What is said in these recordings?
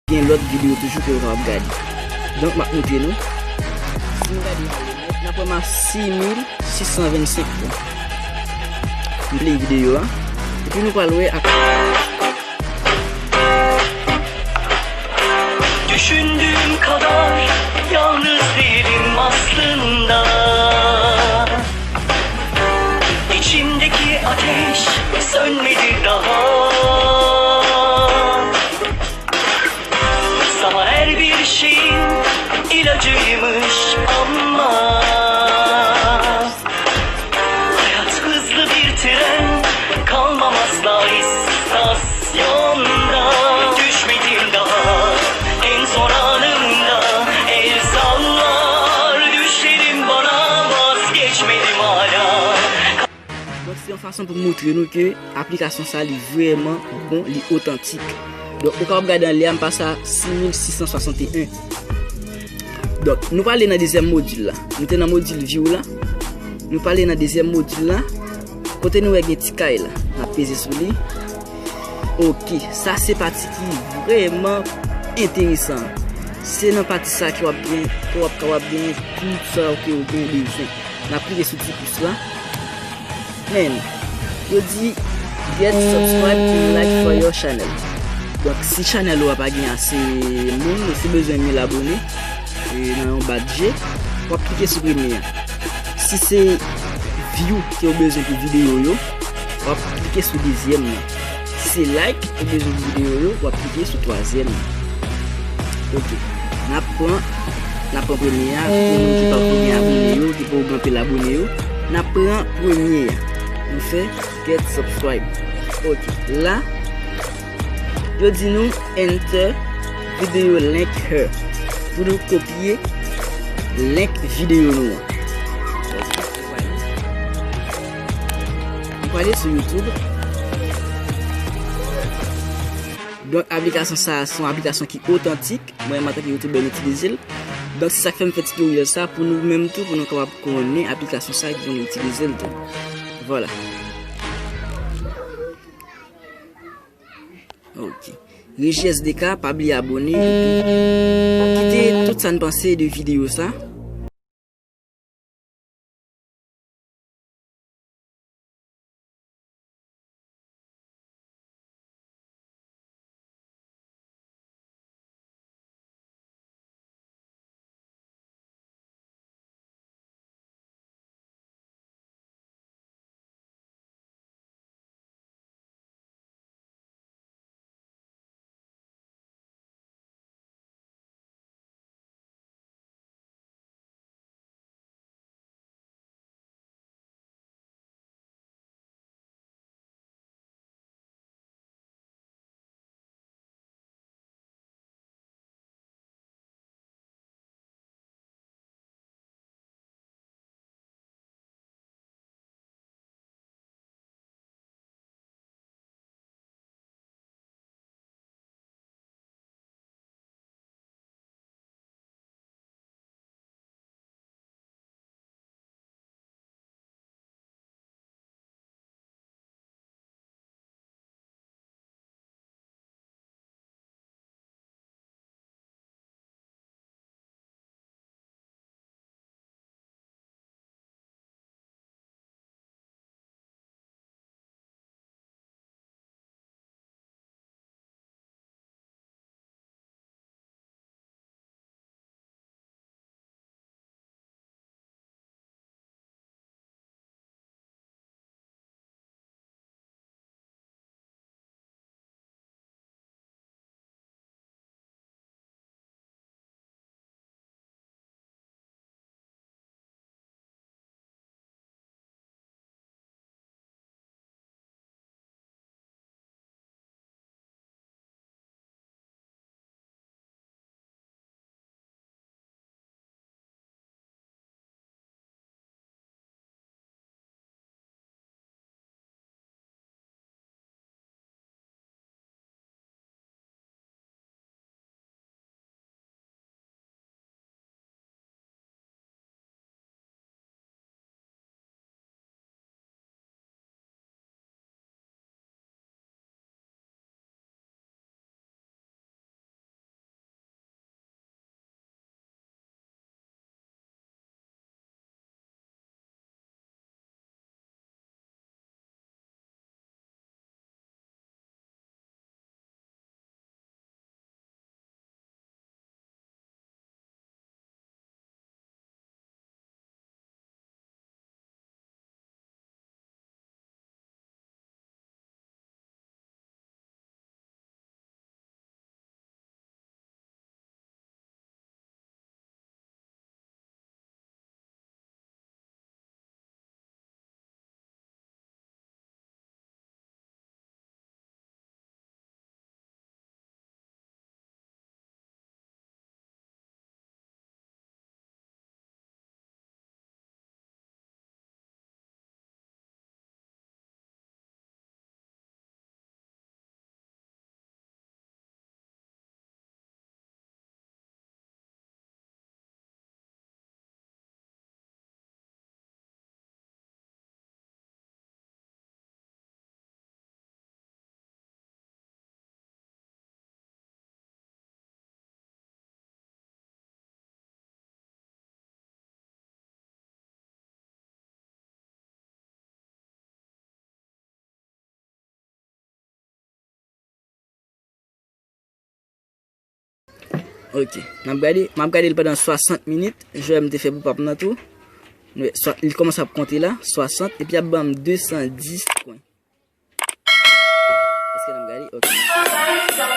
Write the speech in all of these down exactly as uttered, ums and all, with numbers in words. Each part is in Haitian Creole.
Gen lòt videyo toujou ke w kapab gade. Donk, m ap montre nou. Si nou gade, n ap wè m a sis mil sis san vennsenk pwen. M play videyo a. Epi nou pral wè ak Düşündüğüm kadar yalnız değilim aslında. İçimdeki ateş sönmedi daha. Zaman her bir şeyin ilacıymış ama. Hayat hızlı bir tren, kalmam asla istasyonda. Düşmedim daha en zor anımda, el sallar düşlerim bana, vazgeçmedim hala. Donk, se yon fason pou montre nou ke aplikasyon sa, li vrèman bon, li otantik. Donk, ou kapab gade anlè a, m pase a sis mil sis san swasanteyen. Donk, nou prale nan dezyèm modil la. Nou te nan modil view la. Nou prale nan dezyèm modil la. Kote nou wè gen ti kay la. N ap peze sou li. Ok, sa se pati ki vrèman enteresan. Se nan pati sa ke w ap gen, ke w ap kapab gen tout sa ke w gen bezwen. N ap klike sou ti pous la. Men, yo di, "Get subscribe and like for your channel." Donk, si chanèl ou a pa gen ase moun, ou si bezwen mil abone, e, nan yon badje, w ap klike sou premye a. Si se view ke w bezwen pou videyo yo, w ap klike sou dezyèm nan. Si se like ou bezwen pou videyo yo, w ap klike sou twazyèm nan. Ok. N ap pran, n ap pran premye a, pou moun ki pa ko gen abone yo, ki pa ko gen anpil abone yo. N ap pran premye a. Nou fè get subscribe. Ok. La, yo di nou enter video link here. Pou nou kopye link videyo nou an. Nou prale sou YouTube. Donk, aplikasyon sa a se yon aplikasyon ki otantik. Mwen menm antanke youtubè, m itilize l. Donk, se sa k fè m fè tutorial sa pou nou menm tou, pou nou kapab konnen aplikasyon sa a, pou nou itilize l tou. Vwala. Ok. Reji S D K, pa bliye abone epi kite tout sa n panse de videyo sa. Ok, n ap gade, m ap gade l pandan swasant minit, jan m te fè pou pap nan tou. Nou wè, swa, li kòmanse ap konte la, swasant, epi ap ban m de san dis kwen. Èske n ap gade? Ok.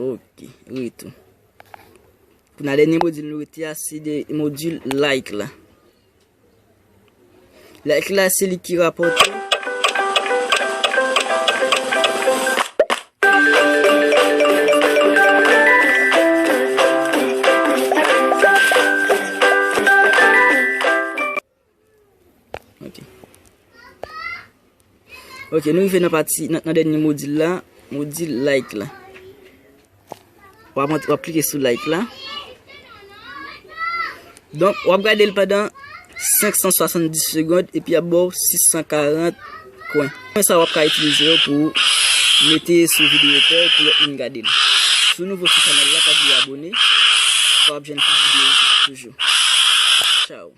Ok, retou. Kounye a, dènye modil nou rete a, se de modil like la. Like la, se li ki rapòte. Ok. Ok, nou rive nan pati, nan, nan dènye modil la, modil like la. W ap, w ap klike sou like la. Donk, w ap gade l pandan senk san swasanndis segonn, epi y ap ba w sis san karant kwen. Kwen sa w ap ka itilize yo pou mete sou videyo pa w pou lòt moun gade l. Si w nouvo sou chanèl la, pa bliye abone, pou w ap jwenn plis videyo toujou. Tchaw.